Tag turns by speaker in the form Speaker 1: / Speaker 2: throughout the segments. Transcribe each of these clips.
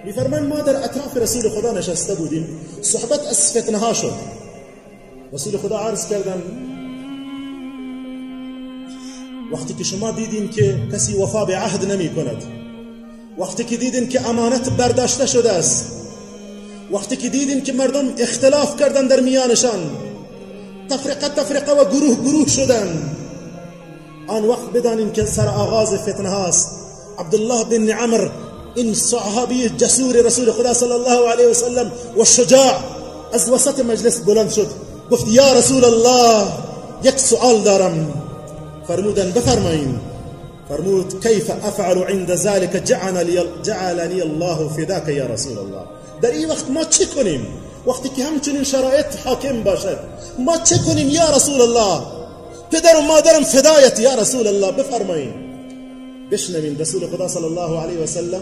Speaker 1: میفرمایند ما در اطراف رسول خدا نشسته بودیم، صحبت از فتنه ها شد. رسول خدا عرض کردن وقتی که شما دیدین که کسی وفا به عهد نمی کند، وقتی که دیدین که امانت برداشته شده است، وقتی که دیدین که مردم اختلاف کردن در میانشان، تفرقه تفرقه و گروه گروه شدن، آن وقت بدانین که سر آغاز فتنه هاست. عبدالله بن عمر این صحابی جسور رسول خدا صلی الله علیه وسلم و شجاع از وسط مجلس بلند شد، گفت یا رسول الله یک سؤال دارم. فرمودن بفرمایین. فرمود کیف افعل عند ذلك جعلنی الله فداک یا رسول الله. در این وقت ما چه کنیم؟ وقتی که همچنین شرایط حاکم باشد ما چه کنیم یا رسول الله؟ پدر و مادرم فدایت یا رسول الله، بفرمایین. بشنوین رسول خدا صلی الله علیه وسلم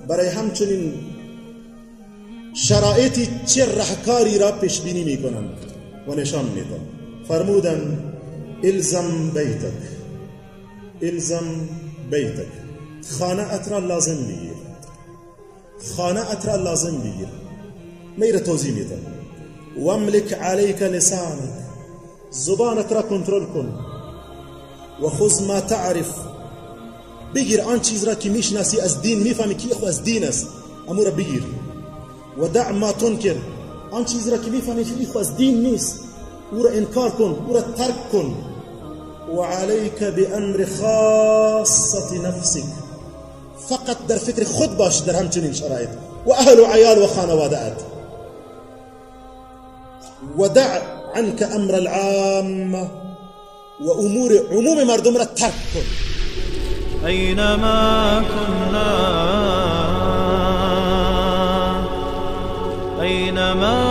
Speaker 1: برای همچنین شرایطی چه رهکاری را پیش بینی میکنند و نشان میدن. فرمودن الزم بیتک، الزم بیتک، خانه ات را لازم بگیر، خانه ات را لازم بگیر. میره توضیح میدم. واملک علیک لسانک، زبانت را کنترل کن. و خذ ما تعرف، بگیر آن چیز را که میشناسی از دین، میفهمی که خو از دین است، امو را بگیر. و دع ما تنکر، آن چیز را که میفهمی که خو از دین نیست، او را انکار کن، او را ترک کن. و علیک بامر خاصة نفسک، فقط در فکر خود باش در همچنین شرایط و اهل و عیال و خانواده ات. و دع عنك امر العامة، و امور عموم مردم را ترک کن.
Speaker 2: أينما كنا، أينما